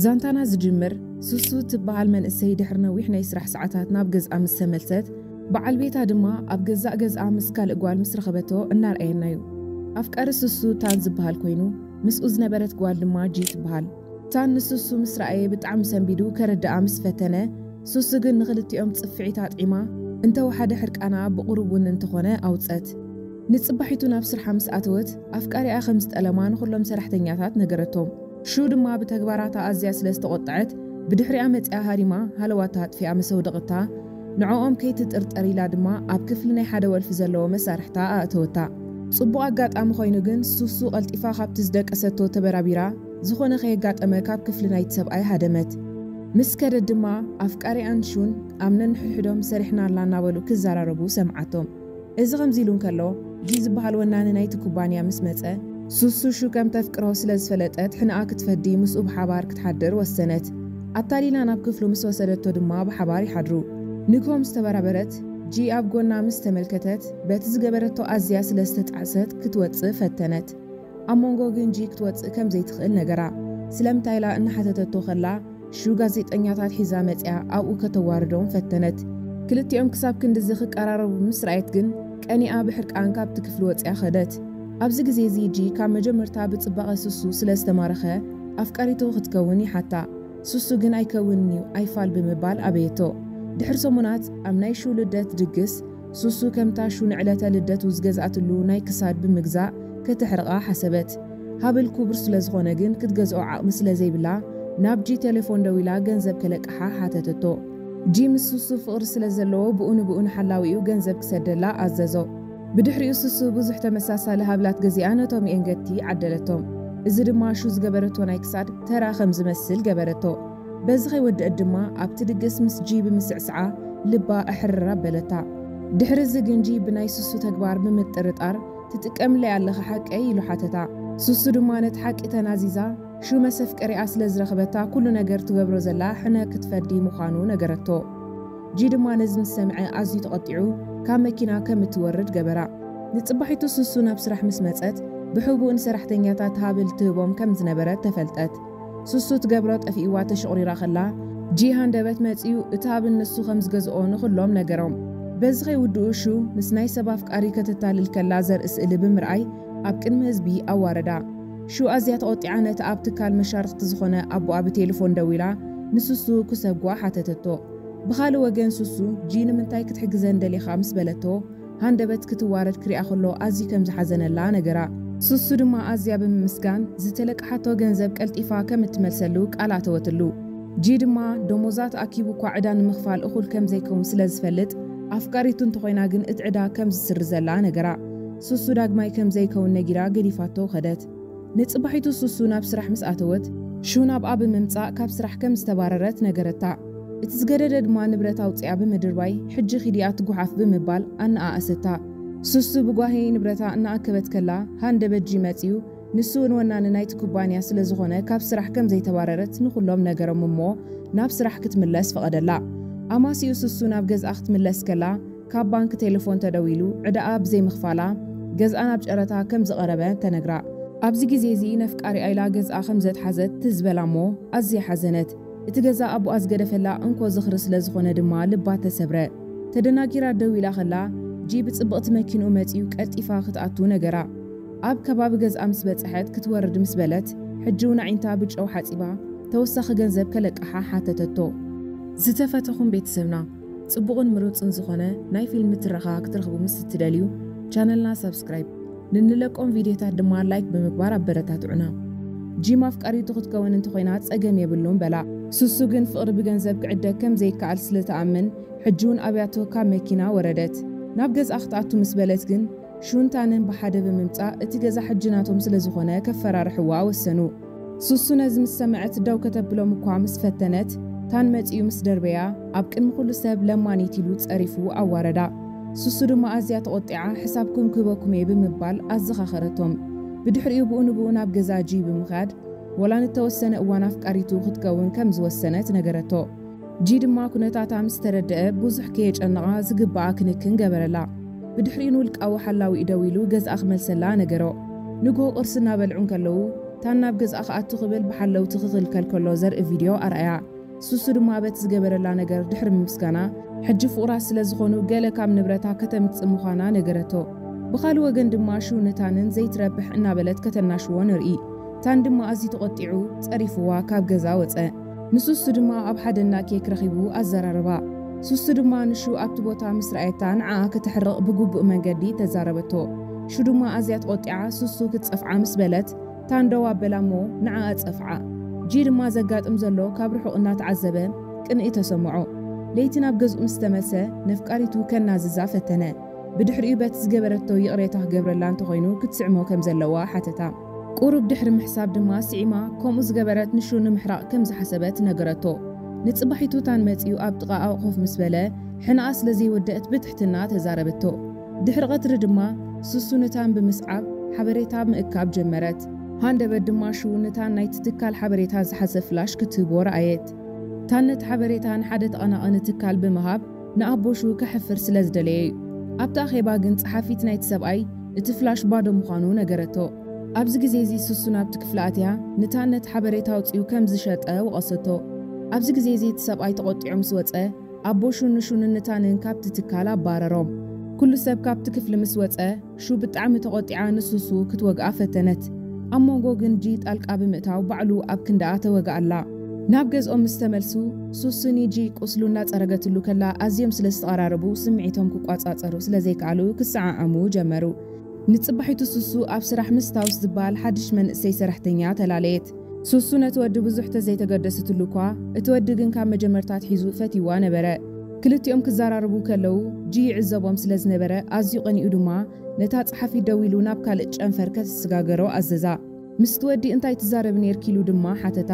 ዛንታና ዝጅምር ሱሱ ትበሃል መንእሰይ ድሕሪ ነዊሕ ናይ ስራሕ ሰዓታት ናብ ገዝኣ ምስ ተመልሰት፣ በዓል ቤታ ድማ ኣብ ገዛእ ገዝኣ ምስ ካልእ ጓል ምስ ረኸበቶ እናርኣየና እዩ። ኣፍቃሪ ሱሱ ታን ዝበሃል ኮይኑ፣ ምስኡ ዝነበረት ጓል ድማ ጂ ትበሃል። ታን ንሱሱ ምስ ረኣየ ብጣዕሚ ሰንቢዱ ከረድኣ ምስ ፈተነ፣ ሱሱ ግን ንኽልቲኦም ጽፍዒት ኣጥዒማ፣ እንተወሓደ ሕርቃና ብቑሩብ እውን እንተኾነ ኣውጸት። ንጽባሒቱ ናብ ስርሓ ምስ ኣተወት፣ ኣፍቃሪኣ ከም ዝጠለማ ንኹሎም ሰራሕተኛታት ነገረቶም። ሹ ድማ ብተግባራታ ኣዝያ ስለ ዝተቖጠዐት፣ ብድሕሪኣ መጺኣ ሃሪማ ሃለዋታ ኣጥፊኣ ምስ ኣውደቐታ፣ ንዕኦም ከይትጥርጠር ኢላ ድማ ኣብ ክፍሊ ናይ ሓደ ወልፊ ዘለዎ መሳርሕታ ኣእተወታ። ጽቡቕ ኣጋጣሚ ኮይኑ ግን፣ ሱሱ ቀልጢፋ ካብቲ ዝደቀሰቶ ተበራቢራ፣ ዝኾነ ከየጋጠመ ካብ ክፍሊ ናይቲ ሰብኣይ ሃደመት። ምስ ከደት ድማ ኣፍቃሪኣን ሹን ኣብ ነንሕድሕዶም ሰሪሕና ኣላ እናበሉ ክዘራረቡ ሰምዓቶም። እዚ ከምዚ ኢሉ እንከሎ፣ ጂ ዝበሃል ወናኒ ናይቲ ኩባንያ ምስ መጸ፣ ሱሱ ሹ ከም ተፍቅሮ ስለ ዝፈለጠት፣ ሕነኣ ክትፈዲ ምስኡ ብሓባር ክትሓድር ወሰነት። ኣታሊላ ናብ ክፍሉ ምስ ወሰደቶ ድማ ብሓባር ይሓድሩ። ንግሆ ምስ ተበራበረት፣ ጂ ኣብ ጎና ምስ ተመልከተት፣ በቲ ዝገበረቶ ኣዝያ ስለ ዝተጣዕሰት ክትወጽእ ፈተነት። ኣብ መንጎ ግን ጂ ክትወጽእ ከም ዘይትኽእል ነገራ። ስለምንታይ ኢላ እናሓተተቶ ከላ፣ ሹ ጋዜጠኛታት ሒዛ መጺኣ ኣብኡ ከተዋርዶም ፈተነት። ክልቲኦም ክሳብ ክንድዚ ክቀራረቡ ምስ ረኣየት ግን፣ ቀኒኣ ብሕርቃን ካብቲ ክፍሊ ወጺኣ ኸደት። ኣብዚ ግዜ እዚ ጂ ካብ መጀመርታ ብጽባቐ ሱሱ ስለ ዝተማረኸ፣ ኣፍቃሪቱ ክትከውን ይሓታ። ሱሱ ግን ኣይከውንን እዩ፣ ኣይፋል ብምባል ኣበየቶ። ድሕሪ ሰሙናት ኣብ ናይ ሹ ልደት ድግስ፣ ሱሱ ከምታ ሹ ንዕለተ ልደቱ ዝገዝኣትሉ ናይ ክሳድ ብምግዛእ ከተሕርቓ ሓሰበት። ሃብል ክቡር ስለ ዝኾነ ግን ክትገዝኦ ዓቕሚ ስለ ዘይብላ፣ ናብ ጂ ቴሌፎን ደዊላ ገንዘብ ከለቅሓ ሓተተቶ። ጂ ምስ ሱሱ ፍቕሪ ስለ ዘለዎ፣ ብኡ ንብኡ ንሓላዊኡ ገንዘብ ክሰደላ ኣዘዞ። ብድሕሪኡ ሱሱ ብዙሕ ተመሳሳሊ ሃብላት ገዚኣ ነቶም የንገድቲ ዓደለቶም። እዚ ድማ ሹ ዝገበረቶ ናይ ክሳድ ተራ ከም ዝመስል ገበረቶ። በዚ ከይወደአት ድማ ኣብቲ ድግስ ምስ ጂ ብምስዕስዓ ልባ እሕርር ኣበለታ። ድሕሪ እዚ ግን ጂ ብናይ ሱሱ ተግባር ብምጥርጣር፣ "ትጥቀምለይ ኣለኻ ሓቀይ?" ኢሉ ሓተታ። ሱሱ ድማ ነቲ ሓቂ ተናዚዛ፣ ሹ መሰፍቀሪኣ ስለ ዝረኸበታ ኩሉ ነገር ትገብሮ ዘላ ሕነ ክትፈዲ ምዃኑ ነገረቶ። ጂ ድማ ነዚ ምስ ሰምዐ ኣዝዩ ተቐጢዑ ካብ መኪና ከም እትወርድ ገበራ። ንጽባሒቱ ሱሱ ናብ ስራሕ ምስ መጸት፣ ብሕቡእ ንሰራሕተኛታት ሃብል ትህቦም ከም ዝነበረት ተፈልጠት። ሱሱ ትገብሮ ጠፊእዋ ተሸቑሪራ ከላ፣ ጂ ሃንደበት መጺኡ እቲ ሃብል ንሱ ከም ዝገዝኦ ንኹሎም ነገሮም። በዚ ከይውድኡ ሹ ምስ ናይ ሰብ ኣፍቃሪ ከተታልል ከላ ዘርኢ ስእሊ ብምርኣይ ኣብ ቅድሚ ህዝቢ ኣዋረዳ። ሹ ኣዝያ ተቖጢዓ ነቲ ኣብ ትካል መሻርኽቲ ዝኾነ ኣቦኣ ብቴሌፎን ደዊላ ንሱሱ ክሰጓ ሓተተቶ። ብኻልእ ወገን ሱሱ ጂ ንምንታይ ክትሕግዘን ደሊኻ ምስ በለቶ፣ ሃንደበት ክትዋረድ ክሪኣ ከሎ ኣዝዩ ከም ዝሓዘነላ ነገራ። ሱሱ ድማ ኣዝያ ብምምስጋን ዝተለቅሓቶ ገንዘብ ቀልጢፋ ከም እትመልሰሉ ቃል ኣተወትሉ። ጂ ድማ ደሞዛ ተኣኪቡ እኳ ዕዳ ንምኽፋል እኹል ከም ዘይከውን ስለ ዝፈልጥ፣ ኣፍቃሪቱ እንተኾይና ግን እቲ ዕዳ ከም ዝስርዘላ ነገራ። ሱሱ ዳግማይ ከም ዘይከውን ነጊራ ገዲፋቶ ከደት። ንጽባሒቱ ሱሱ ናብ ስራሕ ምስ ኣተወት፣ ሹ ናብኣ ብምምጻእ ካብ ስራሕ ከም ዝተባረረት ነገረታ። እቲ ዝገደደ ድማ ንብረት ኣውጺኣ ብምድርባይ፣ "ሕጂ ኺዲ ኣቲ ጓሓፍ" ብምባል ኣነኣኣሰታ። ሱሱ ብጓሂ ንብረታ እናኣከበት ከላ፣ ሃንደበት ጂ መጺኡ፣ ንሱ እውን ወናኒ ናይቲ ኩባንያ ስለ ዝኾነ ካብ ስራሕ ከም ዘይተባረረት ንኹሎም ነገሮም እሞ ናብ ስራሕ ክትምለስ ፈቐደላ። ኣማሲኡ ሱሱ ናብ ገዝኣ ክትምለስ ከላ፣ ካብ ባንክ ቴሌፎን ተደዊሉ፣ ዕዳኣ ብዘይምኽፋላ ገዝኣ ናብ ጨረታ ከም ዝቐረበ ተነግራ። ኣብዚ ግዜ እዚ ነፍቃሪኣ ኢላ ገዝኣ ከም ዘትሓዘት ትዝ በላ እሞ ኣዝያ ሓዘነት። እቲ ገዛ ኣቦኣ ዝገደፈላ እንኮ ዝኽሪ ስለ ዝኾነ ድማ ልባ ተሰብረ። ተደናጊራ ደው ኢላ ከላ፣ ጂ ብጽብቕቲ መኪንኡ መጺኡ ቀልጢፋ ክትኣቱ ነገራ። ኣብ ከባቢ ገዝኣ ምስ በጽሐት ክትወርድ ምስ በለት፣ ሕጂ እውን ኣዒንታ ብጨው ሓጺባ፣ ተወሳኺ ገንዘብ ከለቅሓ ሓተተቶ። ዝተፈተኹም ቤተሰብና፣ ጽቡቕን ምሩጽን ዝኾነ ናይ ፊልም ትረኻ ክትረኽቡ ምስ እትደልዩ፣ ቻነልና ሳብስክራይብ፣ ንንለቆም ቪድዮታት ድማ ላይክ ብምግባር ኣበረታትዑና። ጂም ኣፍቃሪቱ ክትከውን እንተኾይና ጸገም የብሉን በላ። ሱሱ ግን ፍቕሪ ብገንዘብ ክዕደግ ከም ዘይከኣል ስለ ትኣምን፣ ሕጂ እውን ኣብያቶ ካብ መኪና ወረደት። ናብ ገዝኣ ክትኣቱ ምስ በለት ግን፣ ሹን ታንን ብሓደ ብምምጻእ እቲ ገዛ ሕጂ ናቶም ስለ ዝኾነ ከፈራርሕዋ ወሰኑ። ሱሱ ነዚ ምስ ሰምዐት ደው ከተብሎም እኳ ምስ ፈተነት፣ ታን መጺኡ ምስ ደርበያ፣ ኣብ ቅድሚ ኩሉ ሰብ ለማኒት ኢሉ ጸሪፉ ኣዋረዳ። ሱሱ ድማ ኣዝያ ተቖጢዓ፣ "ሕሳብኩም ክህበኩም እየ" ብምባል ኣዘኻኸረቶም። ብድሕሪኡ ብኡ ንብኡ ናብ ገዛ ጂ ብምኻድ፣ ወላ ንተወሰነ እዋን ኣፍቃሪቱ ክትከውን ከም ዝወሰነት ነገረቶ። ጂ ድማ ኩነታታ ምስ ተረድአ፣ ብዙሕ ከየጨነቓ ዝግብኣ ክንክን ገበረላ። ብድሕሪኡ ንውልቃዊ ሓላዊኡ ደዊሉ ገዝኣ ክመልሰላ ነገሮ። ንግሆ ቁርሲ እናበልዑ እንከለዉ፣ ታን ናብ ገዝኣ ክኣቱ ክብል ብሓለውቲ ክኽልከል ከሎ ዘርኢ ቪድዮ ኣርኣያ። ሱሱ ድማ በቲ ዝገበረላ ነገር ድሕሪ ምምስጋና፣ ሕጂ ፍቑራት ስለ ዝኾኑ ገለ ካብ ንብረታ ከተምጽእ ምዃና ነገረቶ። ብኻልእ ወገን ድማ ሹ ንታንን ዘይትረብሕ እናበለት ከተናሽዎ ንርኢ። ታን ድማ ኣዝዩ ተቖጢዑ ጸሪፍዋ ካብ ገዛ ወጸ። ንሱሱ ድማ ኣብ ሓደ እንዳ ኬክ ረኺቡ ኣዘራረባ። ሱሱ ድማ ንሹ ኣብቲ ቦታ ምስ ረኣየታ ንዓኣ ከተሕርቕ ብግቡእ መንገዲ ተዛረበቶ። ሹ ድማ ኣዝያ ተቖጢዓ ሱሱ ክትጸፍዓ ምስ በለት፣ ታን ደው ኣበላ እሞ ንዓኣ ጸፍዓ። ጂ ድማ ዘጋጥም ዘሎ ካብ ርሑቕ እናተዓዘበ ቅንኢ ተሰምዖ። ለይቲ ናብ ገዝኡ ምስ ተመልሰ ነፍቃሪቱ ከናዝዛ ፈተነ። ብድሕሪኡ በቲ ዝገበረቶ ይቕሬታ ክገብረላ እንተኾይኑ ክትስዕሞ ከም ዘለዋ ሓተታ። ቁሩብ ድሕሪ ምሕሳብ ድማ ስዒማ፣ ከምኡ ዝገበረት ንሹ ንምሕራቕ ከም ዝሓሰበት ነገረቶ። ንጽባሒቱ ታን መጺኡ ኣብ ጥቓኣ ኮፍ ምስ በለ፣ ሕነኣ ስለ ዘይወደአት ብትሕትና ተዛረበቶ። ድሕሪ ቀትሪ ድማ ሱሱ ንታን ብምስዓብ ሓበሬታ ምእካብ ጀመረት። ሃንደበት ድማ ሹ ንታን ናይቲ ትካል ሓበሬታ ዝሓዘ ፍላሽ ክትህቦ ረኣየት። ታን ነቲ ሓበሬታ ንሓደ ተቐናቐኒ ትካል ብምሃብ ንኣቦ ሹ ከሕፍር ስለ ዝደለየ እዩ። ኣብቲ ኣኼባ ግን ጸሓፊት ናይቲ ሰብኣይ እቲ ፍላሽ ባዶ ምዃኑ ነገረቶ። ኣብዚ ግዜ እዚ ሱሱ ናብቲ ክፍሊ ኣትያ ንታን ነቲ ሓበሬታ ኣውጺኡ ከም ዝሸጠ ወቐሰቶ። ኣብዚ ግዜ እዚ እቲ ሰብኣይ ተቖጢዑ ምስ ወጸ፣ ኣቦ ሹን ንሹንን ንታንን ካብቲ ትካል ኣባረሮም። ኩሉ ሰብ ካብቲ ክፍሊ ምስ ወጸ፣ ሹ ብጣዕሚ ተቖጢዓ ንሱሱ ክትወግኣ ፈተነት። ኣብ መንጎ ግን ጂ ጣልቃ ብምእታው ባዕሉ ኣብ ክንዳኣ ተወግኣላ። ናብ ገዝኦም ምስ ተመልሱ፣ ሱሱ ንጂ ቁስሉ እናጸረገትሉ ከላ ኣዝዮም ስለ ዝተቐራረቡ ስምዒቶም ክቋጻጸሩ ስለ ዘይከኣሉ ክሰዓዓሙ ጀመሩ። ንጽባሒቱ ሱሱ ኣብ ስራሕ ምስ ታውስ ዝበሃል ሓድሽ መንእሰይ ሰራሕተኛ ተላለየት። ሱሱ ነቲ ወዲ ብዙሕ ተዘይተገደሰትሉ እኳ፣ እቲ ወዲ ግን ካብ መጀመርታ ኣትሒዙ ፈትይዋ ነበረ። ክልቲኦም ክዘራረቡ ከለዉ ጂ ይዕዘቦም ስለ ዝነበረ ኣዝዩ ቀኒኡ ድማ ነታ ጸሓፊት ደዊሉ ናብ ካልእ ጨንፈር ከተሰጋገሮ ኣዘዛ። ምስቲ ወዲ እንታይ ትዛረቢ ኔርኪ ኢሉ ድማ ሓተታ።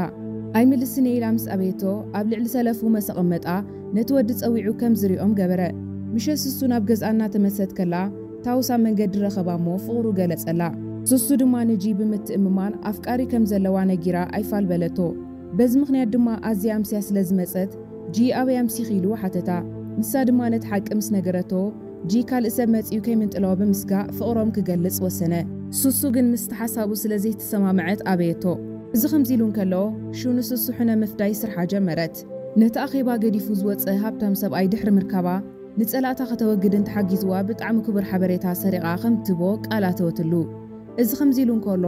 ኣይምልስን እየ ኢላ ምስ ኣበየቶ ኣብ ልዕሊ ሰለፉ መሰቐመጣ ነቲ ወዲ ጸዊዑ ከም ዝሪኦም ገበረ። ምሸት ሱሱ ናብ ገዝኣ እናተመልሰት ከላ ታውሳ መንገዲ ረኸባ እሞ ፍቕሩ ገለጸላ። ሱሱ ድማ ንጂ ብምትእምማን ኣፍቃሪ ከም ዘለዋ ነጊራ ኣይፋል በለቶ። በዚ ምኽንያት ድማ ኣዝያ ኣምስያ ስለ ዝመጸት ጂ ኣበይ ኣምሲኺ ኢሉ ሓተታ። ንሳ ድማ ነቲ ሓቂ ምስ ነገረቶ ጂ ካልእ ሰብ መጺኡ ከይምንጥሎ ብምስጋእ ፍቕሮም ክገልጽ ወሰነ። ሱሱ ግን ምስቲ ሓሳቡ ስለ ዘይተሰማምዐት ኣበየቶ። እዚ ከምዚ ኢሉ እንከሎ ሹ ንሱሱ ሕነ ምፍዳይ ስርሓ ጀመረት። ነቲ ኣኼባ ገዲፉ ዝወጸ ሃብታም ሰብኣይ ድሕሪ ምርካባ ንጸላእታ ከተወግድን ተሓጊዝዋ ብጣዕሚ ክቡር ሓበሬታ ሰሪቓ ከም ትቦ ቃል ኣተወትሉ። እዚ ከምዚ ኢሉ እንከሎ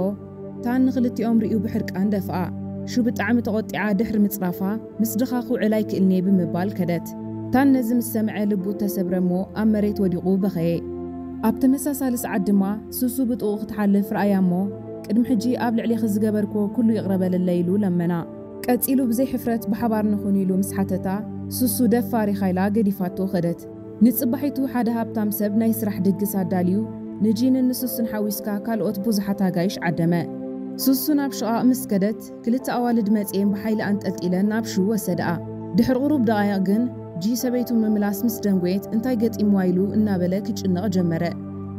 ታን ንኽልቲኦም ርእዩ ብሕርቃን ደፍኣ። ሹ ብጣዕሚ ተቖጢዓ ድሕሪ ምጽራፋ ምስ ድኻ ክውዕል ኣይክእልን'የ ብምባል ከደት። ታን ነዚ ምስ ሰምዐ ልቡ ተሰብረ እሞ ኣብ መሬት ወዲቑ በኸየ። ኣብ ተመሳሳሊ ሰዓት ድማ ሱሱ ብጥቑ ክትሓልፍ ረኣያ እሞ ቅድሚ ሕጂ ኣብ ልዕሌኺ ዝገበርክዎ ኩሉ ይቕረ በልለይ ኢሉ ለመና። ቀጺሉ ብዘይ ሕፍረት ብሓባር ንኹን ኢሉ ምስ ሓተታ ሱሱ ደፋር ኢኻ ኢላ ገዲፋቶ ከደት። ንጽባሒቱ ሓደ ሃብታም ሰብ ናይ ስራሕ ድግስ ኣዳልዩ ንጂንን ንሱሱን ሓዊስካ ካልኦት ብዙሓት ኣጋይሽ ዓደመ። ሱሱ ናብ ሽቓቕ ምስ ከደት ክልተ ኣዋልድ መጺኤን ብሓይሊ ኣንጠልጢለን ናብ ሹ ወሰድኣ። ድሕሪ ቁሩብ ደቓይቕ ግን ጂ ሰበይቱ ምምላስ ምስ ደንጎየት እንታይ ገጢምዋ ኢሉ እናበለ ክጭነቕ ጀመረ።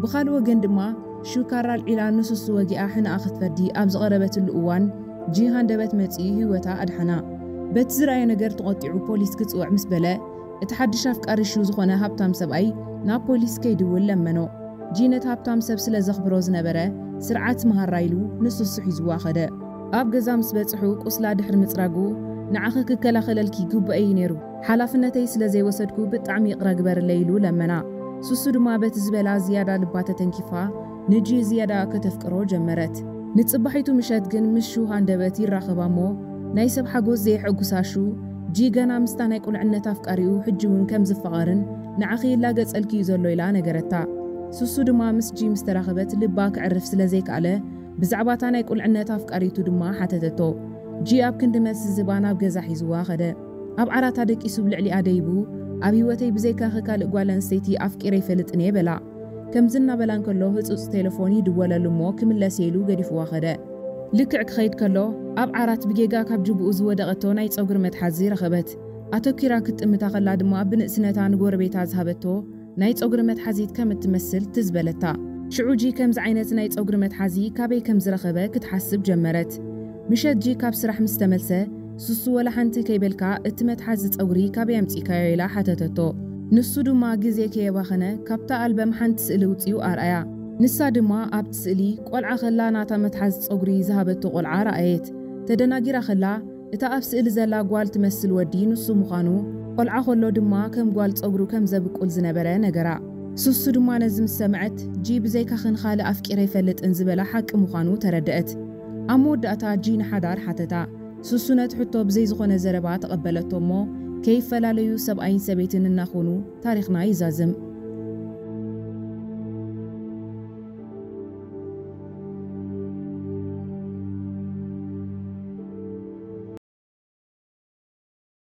ብኻልእ ወገን ድማ ሹ ካራ ኣልዒላ ንሱሱ ወጊኣ ሕነኣ ክትፈዲ ኣብ ዝቐረበትሉ እዋን ጂ ሃንደበት መጺኡ ህይወታ ኣድሓና። በቲ ዝረኣዮ ነገር ተቖጢዑ ፖሊስ ክጽውዕ ምስ በለ እቲ ሓድሽ ኣፍቃሪ ሹ ዝኾነ ሃብታም ሰብኣይ ናብ ፖሊስ ከይድውል ለመኖ። ጂ ነቲ ሃብታም ሰብ ስለ ዘኽብሮ ዝነበረ ስርዓት መሃራ ኢሉ ንሱሱ ሒዝዋ ኸደ። ኣብ ገዛ ምስ በጽሑ ቁስላ ድሕሪ ምጽራጉ ንዓኺ ክከላኸለልኪ ይግብኦ እዩ ነይሩ። ሓላፍነተይ ስለ ዘይወሰድኩ ብጣዕሚ ይቕረ ግበርለይ ኢሉ ለመና። ሱሱ ድማ በቲ ዝበላ ዝያዳ ልባ ተተንኪፋ ንጂ ዝያዳ ከተፍቅሮ ጀመረት። ንጽባሒቱ ምሸት ግን ምስ ሹ ሃንደበት ይራኸባ እሞ ናይ ሰብ ሓጎስ ዘየሐጉሳ ሹ ጂ ገና ምስታ ናይ ቁልዕነት ኣፍቃሪኡ ሕጂ እውን ከም ዝፋቐርን ንዓኺ ይላገጸልኪ እዩ ዘሎ ኢላ ነገረታ። ሱሱ ድማ ምስ ጂ ምስ ተራኸበት ልባ ክዕርፍ ስለ ዘይከኣለ ብዛዕባታ ናይ ቁልዕነት ኣፍቃሪቱ ድማ ሓተተቶ። ጂ ኣብ ክንዲ መልሲ ዝህባ ናብ ገዛ ሒዝዋ ኸደ። ኣብ ዓራታ ደቂሱ ብልዕሊኣ ደይቡ ኣብ ህይወተይ ብዘይካኺ ካልእ ጓል ኣንስተይቲ ኣፍቂረ ይፈልጥን እየ በላ። ከምዚ እናበላ እንከሎ ህጹጽ ቴሌፎን ይድወለሉ እሞ ክምለስ እየ ኢሉ ገዲፍዋ ኸደ። ልክዕ ክኸይድ ከሎ ኣብ ዓራት ብጌጋ ካብ ጅብኡ ዝወደቐቶ ናይ ጸጉሪ መትሓዚ ረኸበት። ኣተኪራ ክትጥምታ ከላ ድማ ብንእስነታ ንጎረቤታ ዝሃበቶ ናይ ጸጉሪ መትሓዚት ከም እትመስል ትዝ በለታ። ሽዑ ጂ ከምዚ ዓይነት ናይ ጸጉሪ መትሓዚ ካበይ ከም ዝረኸበ ክትሓስብ ጀመረት። ምሸት ጂ ካብ ስራሕ ምስ ተመልሰ ሱሱ ወላ ሓንቲ ከይበልካ እቲ መትሓዚ ጸጉሪ ካበይ ኣምጺእካዮ ኢላ ሓተተቶ። ንሱ ድማ ግዜ ከየባኸነ ካብታ ኣልበም ሓንቲ ስእሊ ውጺኡ ኣርኣያ። ንሳ ድማ ኣብቲ ስእሊ ቆልዓ ከላ ናታ መትሓዚ ጸጉሪ ዝሃበቶ ቆልዓ ረኣየት። ተደናጊራ ከላ፣ እታ ኣብ ስእሊ ዘላ ጓል ትመስል ወዲ ንሱ ምዃኑ፣ ቆልዓ ከሎ ድማ ከም ጓል ጸጉሩ ከም ዘብቁል ዝነበረ ነገራ። ሱሱ ድማ ነዚ ምስ ሰምዐት፣ ጂ ብዘይካኽን ካልእ ኣፍቂረ ኣይፈልጥን ዝበላ ሓቂ ምዃኑ ተረድአት። ኣብ መወዳእታ ጂ ንሓዳር ሓተታ። ሱሱ ነቲ ሕቶ ብዘይ ዝኾነ ዘረባ ተቐበለቶ እሞ፣ ከይፈላለዩ ሰብኣይን ሰበይትን እናኾኑ ታሪኽና ይዛዝም።